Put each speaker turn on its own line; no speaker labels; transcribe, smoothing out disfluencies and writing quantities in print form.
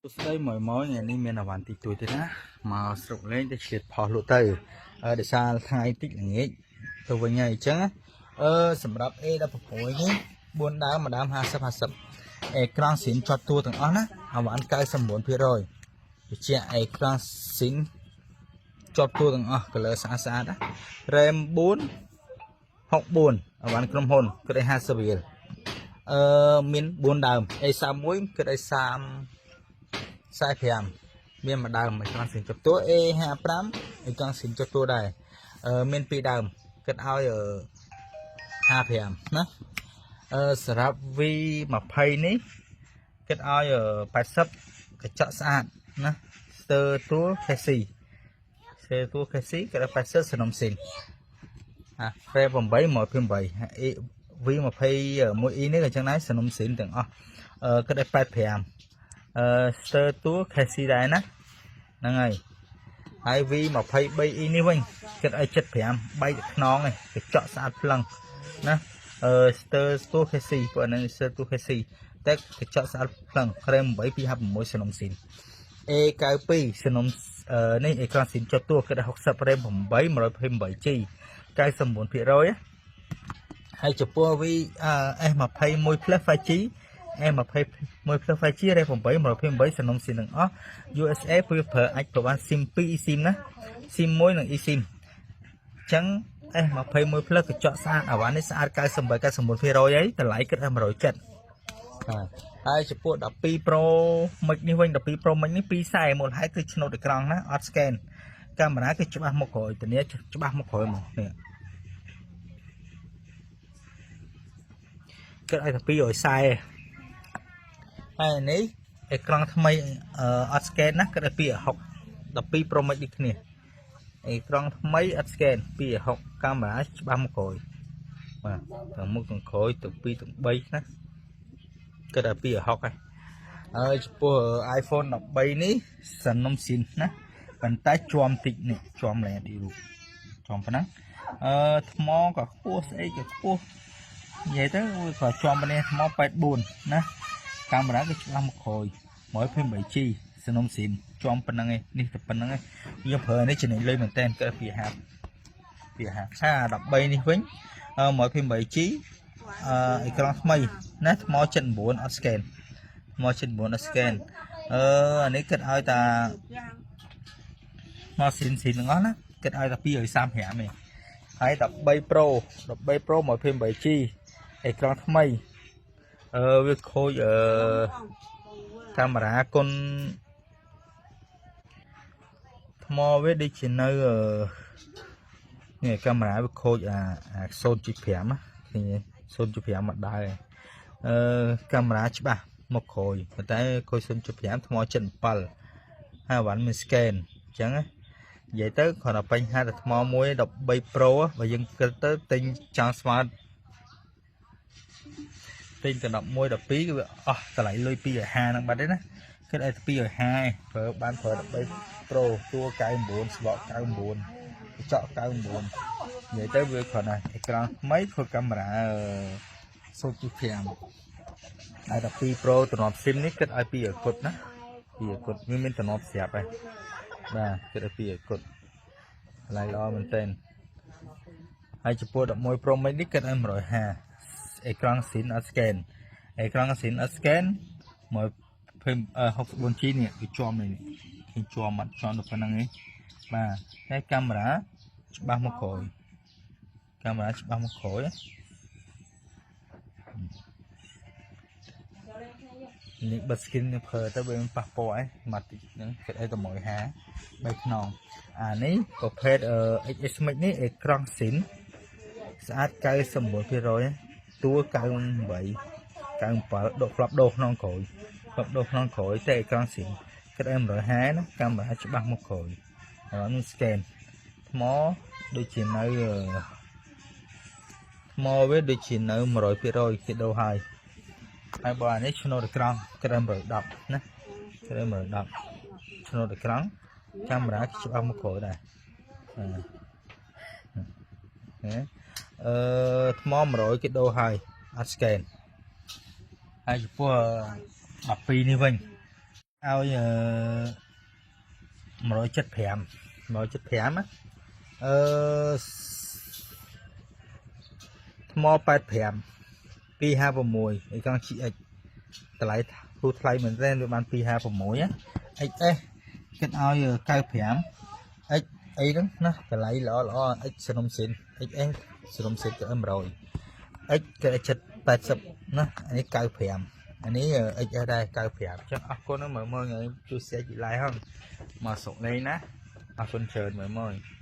សួស្តីមួយមកថ្ងៃនេះមានអវ៉ាន់តិចតួចទេណាមកស្រុកលេងទៅឆ្លៀតផុសលក់ទៅដោយសារថ្ងៃតិចល្ងាចទៅវិញហើយអញ្ចឹងណាសម្រាប់ A16 នេះ4ដើមមួយដើម50 50អេក្រង់ស៊ីនជាប់តួទាំងអស់ណាអវ៉ាន់99%បញ្ជាក់អេក្រង់ស៊ីនជាប់តួទាំងអស់ color ស្អាតស្អាតណា RAM 4 64អវ៉ាន់ក្រុមហ៊ុនគិតឲ្យ50រៀលមាន4ដើម A31 គិតឲ្យ30 45មានមួយដើមអេក្រង់ស៊ីនជាប់តួ A55 អេក្រង់ស៊ីនជាប់តួដែរមានពីរដើមគិតឲ្យ55ណាសម្រាប់ V20 នេះគិតឲ្យ80កញ្ចក់ស្អាតណាស្ទើតួ KC ស្ទើតួ KC គិតឲ្យ80សនំស៊ីនអា frame 8 128 A V21e នេះក៏ចឹងដែរសនំស៊ីនទាំងអស់គិតឲ្យ85ស្ទើតួ KC ដែរណាហ្នឹងហើយហើយ V23e នេះវិញគិតឲ្យ75បែកខ្នងឯងកញ្ចក់ស្អាតភ្លឹងណាស្ទើតួ KC ពួកហ្នឹងស្ទើតួ KC តែកញ្ចក់ស្អាតភ្លឹង RAM 8 256សនំស៊ីន A92 សនំនេះអេក្រង់ស៊ីនចុះតួគិតឲ្យ60 RAM 8 128G 99%ហើយចំពោះ V S21 Plus 5G S21 Plus 5G RAM 8 128សនំស៊ីនទាំងអស់ USA ព្រោះប្រើអាចប្រើបាន SIM 2 eSIM ណា SIM 1និង eSIM អញ្ចឹង S21 Plus កញ្ចក់ស្អាតអាវ៉ាន់នេះស្អាត98 99%ហើយតម្លៃគិតឲ្យ170បាទហើយចំពោះ12 Pro Max នេះវិញ12 Pro Max នេះ240មូលហេតុគឺឆ្នូតអេក្រង់ណាអត់ scan កាមេរ៉ាគឺច្បាស់មកក្រោយធានាច្បាស់មកក្រោយមកនេះគិតឲ្យតែ240ហើយនេះអេក្រង់ថ្មីអត់ scan ណាគិតឲ្យ260 12 Pro Max ដូចគ្នាអេក្រង់ថ្មីអត់ scan 260កាមេរ៉ាច្បាស់មកក្រោយបាទទាំងមុខទាំងក្រោយទាំង2ទាំង3ណាគិតឲ្យ260ហើយហើយចំពោះ iPhone 13នេះសនំស៊ីនណាប៉ុន្តែជាំតិចនេះជាំលែឌីរូបជាំប៉ុណ្ណឹងថ្មក៏ខ្ពស់ស្អីក៏ខ្ពស់និយាយទៅវាក៏ជាំប៉ុណ្នេះថ្ម84ណាកាមេរ៉ាគឺច្បាស់មកក្រោយ 128G សនំស៊ីនជាំប៉ុណ្ណឹងឯងនេះតែប៉ុណ្្នឹងឯងយើងប្រើនេះចំណេញលុយមែនតើគិត250 250ហា13នេះវិញ 128G អេក្រង់ថ្មីណាថ្ម79អត់ scan ថ្ម79អត់ scan អានេះគិតឲ្យតាមកស៊ីនស៊ីនទាំងអស់ណាគិតឲ្យតា235ឯងហើយ13 Pro 13 Pro 128G អេក្រង់ថ្មីវាខូចកាមេរ៉ាគុណថ្មវាដូចជានៅនេះកាមេរ៉ាវាខូចអា0.5ណាឃើញ0.5មកដែរកាមេរ៉ាច្បាស់មកក្រោយប៉ុន្តែខូច0.5ថ្ម77ហើយអវ៉ាន់មាន scan អញ្ចឹងណានិយាយទៅគ្រាន់តែបញ្ហាតែថ្មមួយ13 Pro បើយើងគិតទៅទិញចង់ស្មើទិញទៅ11 12គឺវាអស់តម្លៃលុយ250ហ្នឹងបាត់ទេណាគិតឲ្យ250ឯងប្រើបានប្រើ13 Pro តួ99ស្បក99កញ្ចក់99និយាយទៅវាគ្រាន់តែអេក្រង់ថ្មីធ្វើកាមេរ៉ា0.5ហើយ12 Pro តំណ SIM នេះគិតឲ្យ2គុតណា2គុតវាមានតំណស្រាប់ហើយបាទគិតឲ្យ2គុតតម្លៃល្អមែនទែនហើយចំពោះ11 Pro Max នេះគិតឲ្យ150អេក្រង់ស៊ីនអត់ scan អេក្រង់ស៊ីនអត់ scan 1 64G នេះវាជាប់នេះឃើញជាប់អត់ជាប់ទៅប៉ុណ្្នឹងឯងបាទតែកាមេរ៉ាច្បាស់មកក្រោយកាមេរ៉ាច្បាស់មកក្រោយនេះបិទ skin នេះប្រើទៅវាមិនប៉ះពាល់អីមកតិចហ្នឹងគិតឲ្យតែ150បីខ្នងអានេះប្រភេទ XS Max នេះអេក្រង់ស៊ីនស្អាត99%តួ98 97ដកផ្លាប់ដូរក្នុងក្រោយផ្លាប់ដូរក្នុងក្រោយតែអេក្រង់ស៊ីនគិតឲ្យ150ណាកាមេរ៉ាច្បាស់មកក្រោយហើយនឹង scan ថ្មដូចជានៅថ្មវាដូចជានៅ100%គេដូរហើយហើយបើអានេះឆ្នូតអេក្រង់គិតឲ្យ110ណាគិតឲ្យ110ឆ្នូតអេក្រង់កាមេរ៉ាច្បាស់មកក្រោយដែរថ្ម100គេដូរហើយអត់ scan ហើយចំពោះ12នេះវិញ ឲ្យអឺ175 175ណាអឺថ្ម85 256អេក្រង់ GX តម្លៃធូរថ្លៃមែនទែនវាបាន256ណា XS គិតឲ្យ95 X អីហ្នឹងណាតម្លៃល្អល្អ X សនំសិន XS សនំសិនទៅ100 X គេចិត្ត80ណាអានេះ95អានេះ XS ដែរ95អញ្ចឹងអរគុណមើលមើលជួយ share ជួយ like ហ្នឹងមកសុកលេងណាអរគុណច្រើនមើលមើល។